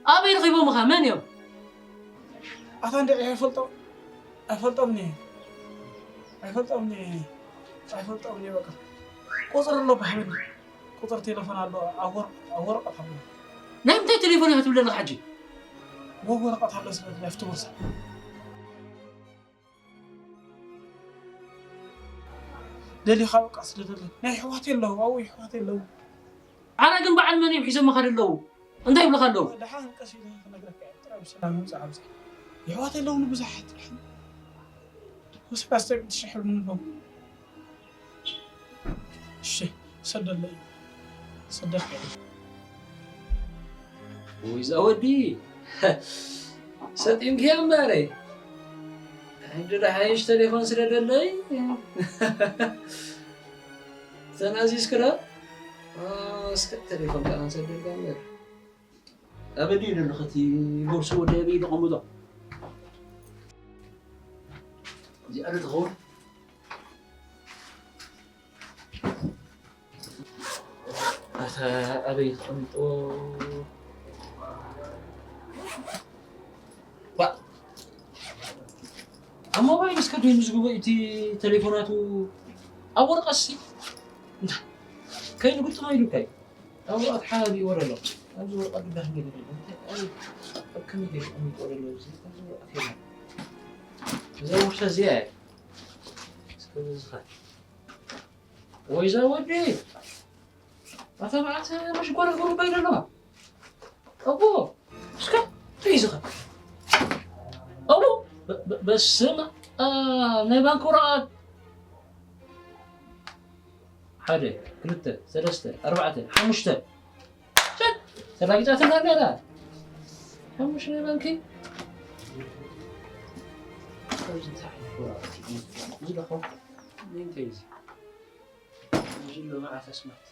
ኣበይ ረኺቦምኻ? መን እዮም? ኣታ እንደ ኣይፈልጦ-፣ ኣይፈልጦምን እየ። ኣይፈልጦምን እየ። ኣይፈልጦምን እየ በቃ። ቁጽሪ ኣሎ ብሃበኒ። ቁጽሪ ቴሌፎን ኣሎ። ኣብ ወር-፣ ኣብ ወረቐት ኣሎ። ናይ ምንታይ ቴሌፎን ኢኻ ትብል ዘለኻ ሕጂ? ወ-፣ ወረቐት ኣሎ ስለ ኣብቲ ቦርሳ። ደሊኻ በቃ ስለ ደለ-፣ ናይ ኣሕዋተይ ኣለዉ፣ ኣብኡ ኣሕዋተይ ኣለዉ። ኣረ ግን በዓል መን እዮም ሒዞምኻ ዘለዉ? እንታይ ይብልኻ ኣለዉ? ደሓን ቀስ ኢለ ክነግረካ እየ። ጥራይ ብሰላም ምምጻእ ኣብዚ። ኣሕዋተይ ኣለዉኒ ብዙሓት። ደሓን። ሰለስተ ሚእቲ ሺሕ ይብሉኒ ኣለዉ። እሺ፣ ሰደለይ። ሰደለይ። ወይ እዛ ወዲ። ሰጢምክያ እምበረይ። ሕጂ ዶ ሓይሽ ቴሌፎን ስለ ደለይ? ተናዚዝክዳ? አ፣ እስከ ቴሌፎን ከኣ ንሰደልካ እምበር። ኣበይ ድዩ ዘሎ? ከቲ ቦርሱ ወዲ ኣበይ ተቐምጦ? እዚኣ ዶ ትኸውን? ኣታ ኣበይ ተቐምጦ? ዋ! ኣብ ሞባይል እስከ ደይ ምዝግቦ እቲ ቴሌፎናቱ ኣብ ወረቐሲ? እንታይ? ከይኑ ግጥሞ ኢሉካ እዩ። ኣብ ወረቐት ሓቢእዎ ዘሎ። ኣብዚ ወረቐት ድጋፍ ገለ የለን። እንታይ? ኣብ ከመይ ገይሩ ኣቐሚጥዎ ዘሎ? እዚ ኣብዚ ወረቐት የለን። እዛ ቦርሳ እዚኣ እያ። እስከ በዚ ኸ። ወይ እዛ ወዲ። ኣታ መዓት መሽ ጓል ጉሩባይ ዘለዋ። እቦ፣ እስከ ተይ ዝኸ። እቦ፣ በ-፣ በ-፣ በስመ ኣብ፣ ናይ ባንክ ወረቐት። ሓደ፣ ክልተ፣ ሰለስተ፣ ኣርባዕተ፣ ሓሙሽተ። ሸት፣ ተላጊጻትና ኣለና። ሓሙሽተ ናይ ባንኪ። ኣብዚ እንታይ ዓይነት ወረቐት እዩ? እዚ ደኾ? ናይ እንታይ እዩ እዚ? እዚ ኣሎ መዓት ኣስማት።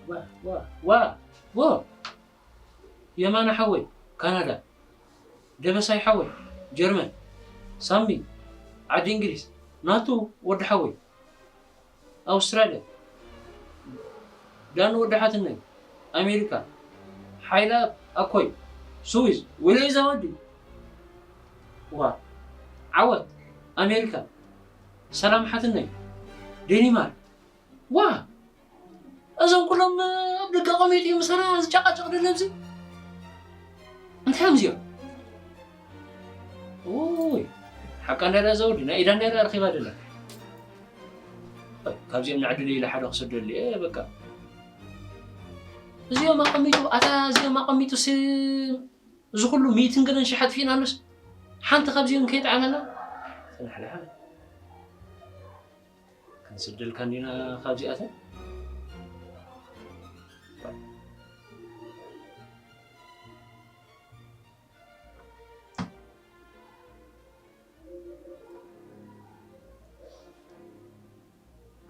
ዋ፣ ዋ፣ ዋ፣ ዋ። የማነ ሓወይ፣ ካናዳ። ደበሳይ ሓወይ፣ ጀርመን። ሳሚ፣ ዓዲ እንግሊዝ። ናቱ፣ ወዲ ሓወይ፣ ኣውስትራልያ። ዳኑ፣ ወዲ ሓትነይ፣ ኣሜሪካ። ሓይላ፣ ኣኮይ፣ ስዊዝ። ወይለይ፣ እዛ ወዲ። ዋ፣ ዓወት፣ ኣሜሪካ። ሰላም ሓትነይ፣ ዴኒማርክ። ዋ! እዞም ኩሎም ኣብ ደገ ኣቐሚጡ እዩ ምሳና ዝጨቃጨቅ ደሎ ኣብዚ። እንታይ እዮም እዚኦም? ኡይ፣ ሓቃ እንዳዳ ዘውዲ፣ ናይ ኢዳ እንዳዳ ረኺባ ደላ። ካብዚኦም ንዕድል ኢለ ሓደ ክሰደሉ እየ፣ በቃ። እዚኦም ኣቐሚጡ፣ ኣታ እዚኦም ኣቐሚጡ ሲ-፣ እዚ ኩሉ ሚእትን ገለን ሽሕ ኣጥፊእናሉስ፣ ሓንቲ ካብዚኦም ከይጠዓመና? ተናሕናሓ። ክንስደልካ እንዲና ካብዚኣተን?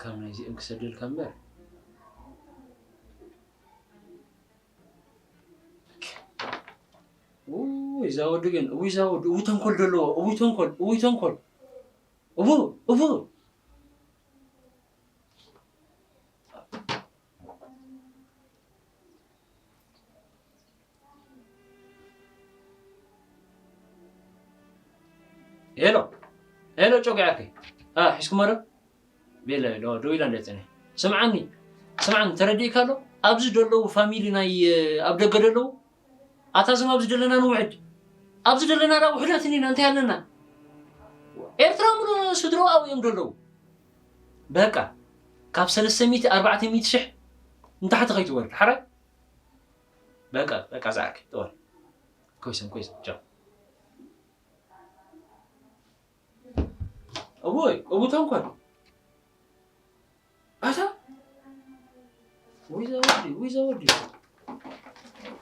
ካብ ናይዚኦም ክሰደልካ እምበር። ውይ፣ እዛ ወዲ ግን፣ እውይ፣ እዛ ወዲ፣ እውይ፣ ተንኮል ዘለዎ፣ እውይ፣ ተንኮል፣ እውይ፣ ተንኮል። እቡ፣ እቡ። ሄሎ፣ ሄሎ፣ ጮቂ ዓርከይ። አ፣ ሒዝኩሞ ዶ? ቤለ፣ ዶ፣ ደው ኢላ እንደ ጽንሕ። ስምዓኒ፣ ስምዓኒ፣ ተረዲእካ ኣሎ? ኣብዚ ዘለዉ ፋሚሊ ናይ፣ ኣብ ደገ ዘለዉ፣ ኣታ እዞም ኣብዚ ዘለና ንውሕድ። ኣብዚ ዘለና ዳ ውሕዳት እኒና፣ እንታይ ኣለና? ኤርትራ ሙሉ ስድራኡ ኣብኡ እዮም ዘለዉ። በቃ። ካብ ሰለስተ ሚእቲ ኣርባዕተ ሚእቲ ሽሕ ንታሕቲ ከይትወርድ ሓራይ። በቃ በቃ፣ ዛዕክ ጥወል ኮይሰም ኮይሰም ቻው። እቦይ እቡ ተንኮል ኣታ ወይ ዘወዲ ወይ ዘወዲ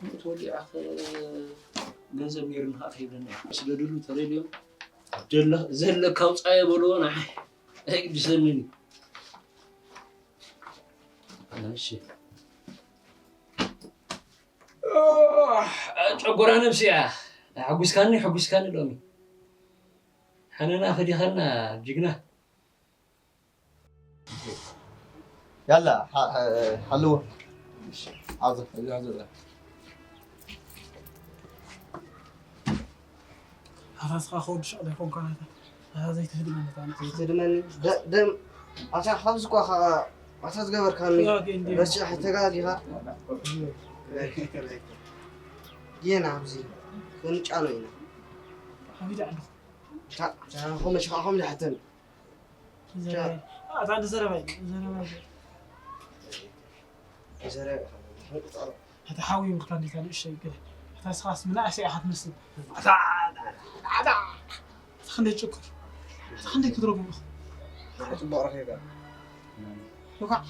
ምእት ወዲኣ ገንዘብ ነይሩ ንካ ከይብለና እዩ። ስለ ድሉ ተደልዮም ዘለካ ውፃየ በልዎ ንዓይ ኣይግድሰንን እዩ። እሺ ጨጎራ ነብሲ እያ። ሓጉስካኒ ሓጉስካኒ ሎሚ ሓነና ፈዲኸና ጅግና። ያላ ሓ- ሓ- ሓልዎ ዓዞ እዚ ዓዞ እዛ። ኣታ ስኻ ከወዲ ሸቕለ ይኮንካ ናታ ኣታ ዘይትህድመኒ እታ ንዕስ ዘይትድመኒ ደ- ደም ኣታ ካብዚ እኳ ከዓ ኣታ ዝገበርካኒ ተጋጊ እንዲ ረሲዐ ተጋጊኻ ጌና ኣብዚ ክንጫኖ ኢና ኣቢዳ ኣለኹ እታ እታ ኸመ ሽኻኾም ዝሓተኒ ዘረባይ ኣታ እንዲ ዘረባይ ዘረባይ ዘረ ኣታ ሓዊ ይብልካ እንዴታ ንእሽተይ ገለ ኣታ ስኻስ ምናእሰይ ኢኻ ትመስል ኣታ ኣታ ክንደይ ጭኩር ኣታ ክንደይ ክትረጉም ኢኹ ጽቡቕ ረኺብካ ይኳዕ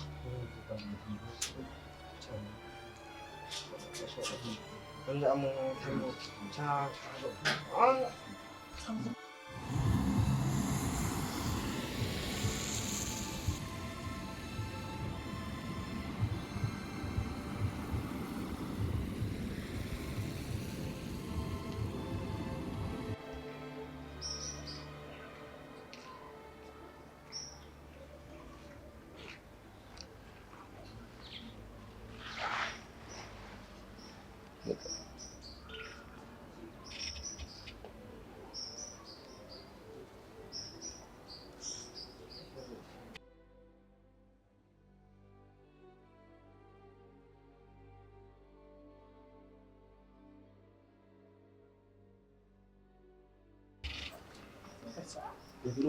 ከፊሎ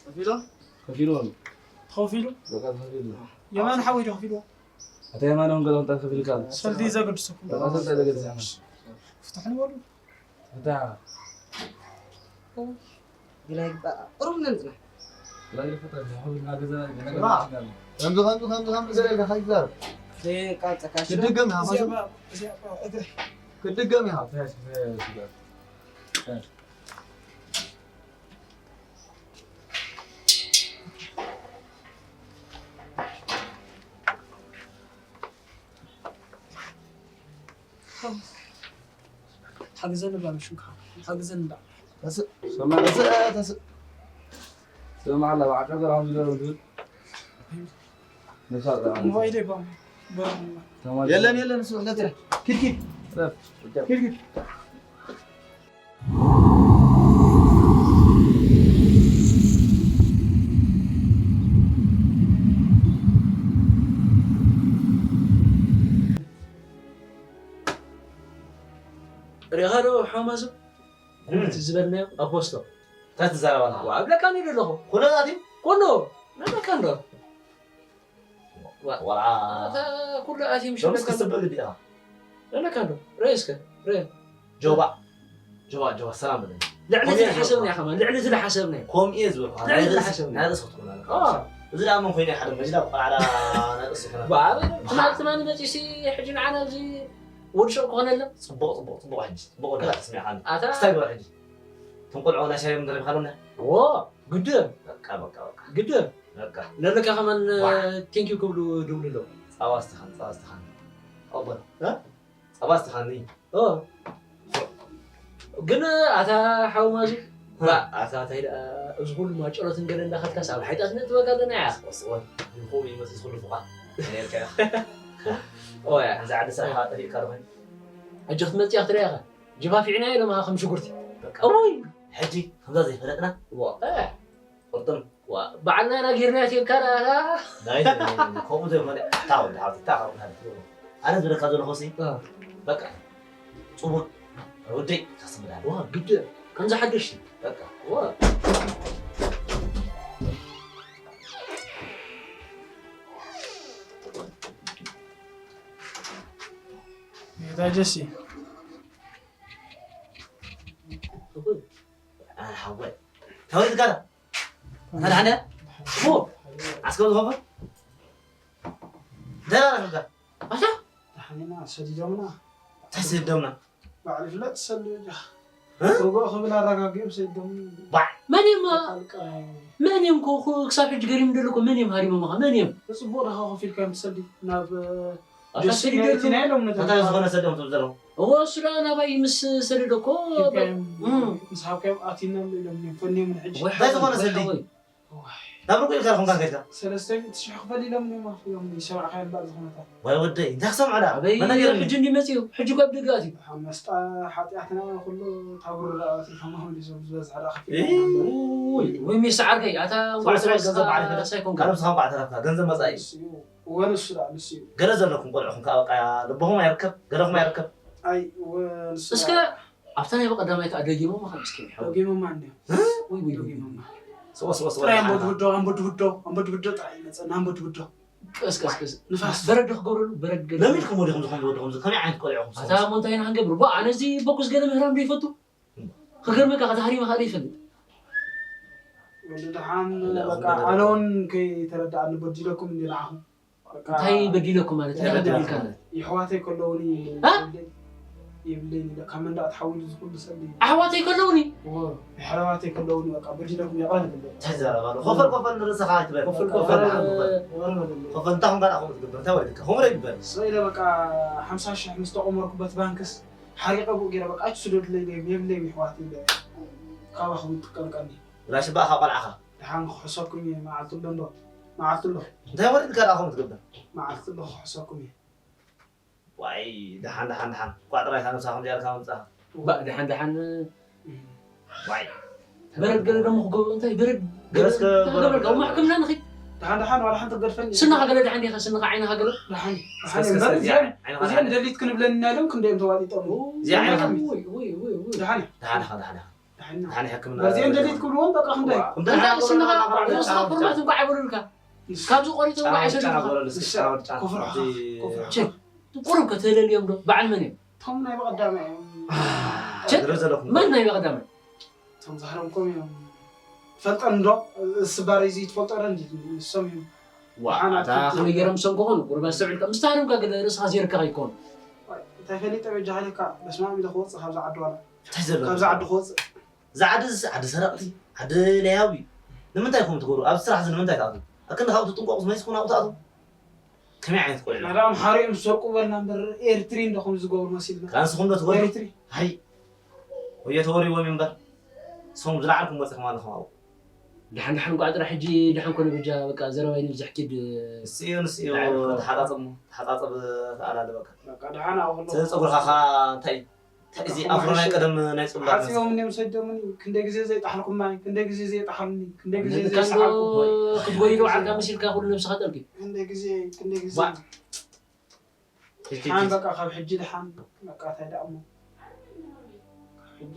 ከፊሎ ከፊሎ ተኸፊሉ በቃ ተኸፊሎ የማን ሓወይ ዶ ከፊልዎ ኣታ የማን እውን ገለ ክልካ ሰልዲ ዘገድሰኩም በቃ ሰልዲ ዘገድሰ ፍትሕኒ በሉ እታ ግላይ ግባ ቁሩብ ነንጽና ላይፈታ ሆይ ናገዛ ከምዚ ከምዚ ከምዚ ከምዚ ገለ ኢልካ ከይዛረብ ዘይቃልጸካ ሽሮ ክድገም ኢኻ እዚኣ እባ- እዚኣ እባ እግሪ ክድገም ኢኻ ሓግዘኒ እባ ንሽምካ ሓግዘኒ እባ ተስእ ተስእ ተስእ ስማዕ ኣላ ብዓካ ዘራም ዝገርም ትብል ነሳ ሞባይለይ እባ የለን የለን እሱ ሕለትረ ኪድ ኪድ ኪድ ኪድ ሪኻ ዶ ሓማሱ እቲ ዝበልናዮ ኣፖስቶ እንታይ ትዛረባና ዋብለካ ኒ ዘለኹ ኩነታት እዩ ኩሉ ነለካ እንዶ ወላ ኣታ ኩሉ ኣትዩ ምሽ ሎምስ ክስብል ዲኻ ነለካ እንዶ ርእ እስከ ርእ ጆባ ጆባ ጆባ ሰላም በለኒ ልዕሊ ዝለሓሰብና ኢኻ ልዕሊ ዝለሓሰብና ከምኡ እየ ዝበልኩ ልዕሊ ዝለሓሰብና ናይ ርእሲ ክትኮና እዚ ደኣ መን ኮይነ ሓደ መጅላ ቆልዓ ናይ ርእሲ ክኾና ትማሊ ትማሊ መፂሲ ሕጂ ንዓና ኣብዚ ወዲ ሸቕ ክኾነለ ፅቡቕ ፅቡቕ ፅቡቕ ሕጂ ፅቡቕ ወዲ ተስሚዕካኒ ኣታ ስታይ ግበር ሕጂ እቶም ቆልዑ ናይ ሻዮም ደሪብካሎም ነ ዎ ግድም በቃ በቃ በቃ ግድም በቃ ለለካ ከማን ቴንኪዩ ክብሉ ድውሉ ኣለዉ ፃባ ስትኻን ፃባ ስትኻን ኣቦ እ? ፃባ ስትኻኒ ኦ። ግን ኣታ ሓው ማዙ ኣታ እንታይ ደኣ እዚ ኩሉ ማጨሎትን ገለ እንዳኸልካስ ኣብ ሓይጣት ነጥበካ ኣለና እያ ስቆስቆን ይኹም ይመስል ኩሉ ፍቓ ነርካ ኦያ እዛ ዓዲ ስራሕ ጠፊእካ ዶ ኮይኑ ሕጂ ክትመፅእ ክትሪኣ ኢኻ ጅባፊዕና ኢሎም ከም ሽጉርቲ በቃ እውይ ሕጂ ከምዛ ዘይፈለጥና ዋ ቁርጥም ዋ በዓልና ኢና ጌርና ትብልካ ደኣ ናይ ከምኡ ዘይኮነ እታ ወዲ ሓብቲ እታ ካብኡ ሃለ ኣነ ዝብለካ ዘለኹ ሲ በቃ ፅቡቅ ወደይ ካስብላል ዋ ግድ ከምዚ ሓደሽ በቃ ዋ ጀሲ ኣነ ሓወይ ታወይ ዝጋራ ኣነ ሓደ ፎ ዓስከር ዝኸፈ እንታይ ኣረፈካ ኣታ ተሓኒና ሰዲዶምና እንታይ ሰዲዶምና ባዕሉ ይፍለጥ ሰሉ ጃ እ? ርጎ ክብል ኣረጋጊኦም ሰዲዶም ባዕ መን እዮም ኣልቃ መን እዮም ኮ ክሳብ ሕጂ ገሪም ደሎ ኮ መን እዮም ሃሪሞም ኻ መን እዮም ብፅቡቅ ድኻ ኮፍ ኢልካ ምሰዲ ናብ ኣታ ሰዲደሉ ና ኢሎም ነታ እንታይ ዝኾነ ሰዲዶም ትብል ዘለኹ እዎ እሱ ደኣ ናባይ ምስ ሰደደ ኮ ምስ ሃብካዮም ኣቲና ኢሎም ፈንዮም ንሕጂ እንታይ ዝኾነ ሰዲ ናብ ርቁ ኢልካ ርኹም ካንከልካ ሰለስተ ሚእቲ ሽሕ ክፈል ኢሎም እዮም ኣፍዮም ይሰማዕካ እምበር ዝኾነታት ወይ ወደይ እንታይ ክሰምዑ ዳ ኣበይ መነገርኒ ሕጂ እንዲ መፅኡ ሕጂ ካብ ደጋት እዩ ሓመስጣ ሓጢኣትና ኩሉ ታብሩ ዳኣት ተማም ዲዞም ዝበዝሐ ዳ ከፊል ወይ ሜስ ዓርከይ ኣታ ሰብኣይ ሰብኣይ ገንዘብ በዓል ይፈለጥ። ሳይኮንካ ካልብ ስኻ ቋዕተረፍካ ገንዘብ መፃኢ እዩ ወን እሱ ዳ ንሱ እዩ ገለ ዘለኩም ቆልዑኹም ከዓ በቃ ልቦኹም ኣይርከብ ገለኹም ኣይርከብ ኣይ ወን እሱ እስከ ኣብታ ናይ በቀዳማይ ከዓ ደጊሞም ኻ ምስኪን ይሐው ደጊሞማ እንዲዮ ወይ ወይ ወይ ደጊሞማ ስቆ ስቆ ስቆ ጥራይ ኣንበድብዶ ኣንበድብዶ ኣንበድብዶ ጥራይ ይመፀና ኣንበድብዶ ቀስ ቀስ ቀስ ንፋስ በረድ ክገብረሉ በረድ ገለ ለሚድኩም ወዲኹም ዝኾኑ ወዲኹም ከመይ ዓይነት ቆልዑኹም ኣታ ሞንታይና ክንገብር ባ ኣነ እዚ በኩስ ገለ ምህራም ዶ ይፈቱ ክገርመካ ከታ ሃሪማ ከዓ ይፈልጥ ወዲ ደሓን በቃ ኣነ እውን ከይተረዳኣኒ በዲለኩም እንዲ ንዓኹም እንታይ በዲለኩም ማለት እንታይ በዲልካ ይሕዋተይ ከለውኒ እ? ይብለኝ ካብ መንዳእ ተሓዊሉ ዝኩሉ ሰብ እዩ ኣሕዋተይ ከለውኒ የሕዋተይ ከለውኒ በቃ በዲለኩም ይቕረ ንብል እንታይ ዘረባ ኣሎ ኮፈል ኮፈል ንርእስኻ ኣይትበል ኮፈል ኮፈል ኮፈል ንዓኻ ንበል ይቕረ በለለይ ኮፈል እንታይ ኹም ጋር ኣኹም ትግበር እንታይ ወሪድካ ኹም ረ ይግበር ስለ ኢለ በቃ ሓምሳ ሽሕ ምስ ተቆመርኩበት ባንክስ ሓሪቀ ብኡ ገይረ በቃ ኣይትስደዱለይ ኢለ የብለይም ይሕዋት ኢለ ካባኹም ይጥቀምቀኒ ላሽባ ካብ ቆልዓኻ ደሓን ክሕሰኩም እየ መዓልቲ ኣሎ እንዶ መዓልቲ ኣሎ እንታይ ወሪድካ ደኣ ኹም ትግበር መዓልቲ ኣሎ ክሕሰኩም እየ ዋይ ደሓን ደሓን ደሓን እኳ ጥራይ ካብ ነብስኻ ከምዚኣ ኢልካ ምምጻእኻ ባእ ደሓን ደሓን ዋይ በረድ ገለ ደሞ ክገብሩ እንታይ በረድ ገለስ ከ ገበርካ እሞ ሕክምና ንኺድ ደሓን ደሓን ዋላ ሓንቲ ገድፈኒ ስንኻ ገለ ደሓን ዲኻ ስንኻ ዓይንኻ ገለ ደሓን ደሓን እስከ እስከ እምበር እዚኣ እዚኣን ዓይንኻ እዚኣን ደሊት ክንብለኒ ኢሎም ክንደዮም ተዋጢጦም እዚኣ ዓይንኻ ወይ ወይ ወይ ወይ ደሓን ደሓን ኢኻ ደሓን ኢኻ ደሓን ደሓን ሕክምና በዚአን ደሊት ክብልዎም በቃ ክንደይ እንተ ደኣ ስንኻ ገበርና ቁርባስ ኩርማት እንኳ ኣይበሉልካ ካብዚ ቆሪፅም እንኳ ኣይሰዱካ ኮፍርሖ ኮፍርሖ ቁሩብ ከተለልዮም ዶ በዓል መን እዮም እቶም ናይ በቐዳማይ እዮም ገለ ዘለኹም መን ናይ በቐዳማይ እቶም ዛህሮም ኮም እዮም ትፈልጠን ዶ ስባር እዚ ትፈልጦ ዶ እንዲ ንሶም እዮም ዋ ሓና ኣታ ትክክል። ከመይ ገይሮም ሰም ክኾኑ ቁሩብ ኣስተውዒልካ ምስ ታህርምካ ገለ ርእስኻ ዜርካ ከይኮኑ እንታይ ፈሊጠ በጃ ሃለካ በስማም ኢለ ክወፅእ ካብዚ ዓዲ ዋላ እንታይ ዘሎ ካብዚ ዓዲ ክወፅእ እዚ ዓዲ እዚ ዓዲ ሰረቕቲ ዓዲ ለያዊ ንምንታይ ኢኹም ትገብሩ ኣብዚ ስራሕ እዚ ንምንታይ ትኣትዉ ኣክንዲ ካብኡ ትጥንቀቑ መሲኹም ኣብኡ ትኣትዉ ከመይ ዓይነት ቆልዑ ናዳ ኣምሓሩ እዮም ዝሰርቁ በልና እምበር ኤርትሪ እንዶ ከም ዝገብሩ መሲልና ካንስኹም ዶ ትገብሩ ኤርትሪ ሃይ ወዮ ተወሪዎም እዩ እምበር ንስኹም ዝለዓልኩም በፂኹም ኣለኹም ኣብኡ ደሓን ደሓን ቋዕ ጥራሕ ሕጂ ደሓን ኮነ በጃ በቃ ዘረባይ ንብዝሕ ኪድ ንስዮ ንስዮ ተሓፃፀብ ተሓፃፀብ ተኣላለ በቃ በቃ ደሓን ኣብኡ እዚ ፀጉርኻ ኸዓ እንታይ እዩ እንታይ እዚ ኣፍሮ ናይ ቀደም ናይ ፅላት ሓፂቦም እዮም ሰዶምኒ ክንደይ ግዜ ዘይጣሓልኩም ማይ ክንደይ ግዜ ዘይጣሓልኒ ክንደይ ግዜ ንብካንዶ ዘይሰሓልኩም ክትጎይዶ ዓልካ መሲልካ ኩሉ ነብስኻ ጠልቂ ክንደይ ግዜ ክንደይ ግዜ ዋ። ሓን በቃ ካብ ሕጂ ደሓን በቃ እንታይ ደኣ እሞ ካብ ሕጂ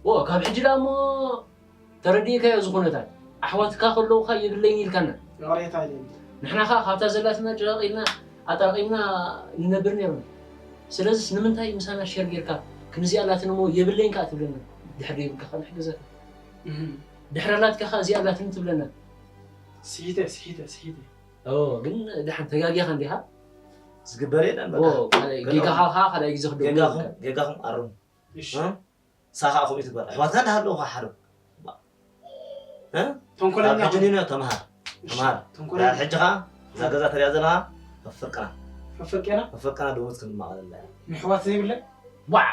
ዎ ካብ ሕጂ ደኣ እሞ ተረዲእካዮ እዚ ኩነታት ኣሕዋትካ ከለውካ የብለይን ኢልካና ይቕሬታ ይደሊ ንሕና ከዓ ካብታ ዘላትና ጭራቕ ኢልና ኣጣቂምና ንነብር ነርና ስለዚስ ንምንታይ ምሳና ሸር ጌርካ ክንዚኣ ኣላትን እሞ የብለይን ከዓ ትብለና ድሕር ደይብልካ ከዓ ንሕግዘካ ድሕር ኣላትካ ከዓ እዚኣ ኣላትን ትብለና ስሒተ ስሒተ ስሒተ ኦ ግን ደሓን ተጋጊኻ እንዲኻ ዝግበር የለን ኦ ካልኣይ ጌጋኻ ከዓ ካልኣይ ግዜ ክደግሞ ጌጋኹም የብልካን። ጌጋኹም ኣርሙ እሺ እ? ሳኻ ከምኡ ትግበር ኣሕዋትካ እንዳሃለውኻ ሓደው ተንኮለኛ ሕጂ ኒኖ ተምሃር ተምሃር ተንኮለኛ ሕጂ ኸዓ እዛ ገዛ ተሪያ ዘለኻ ከፍርቅና ከፍርቄና ከፍርቅና ደሞዝ ክንማቐለላ እያ ምሕዋት ዘይብለይ ዋዕ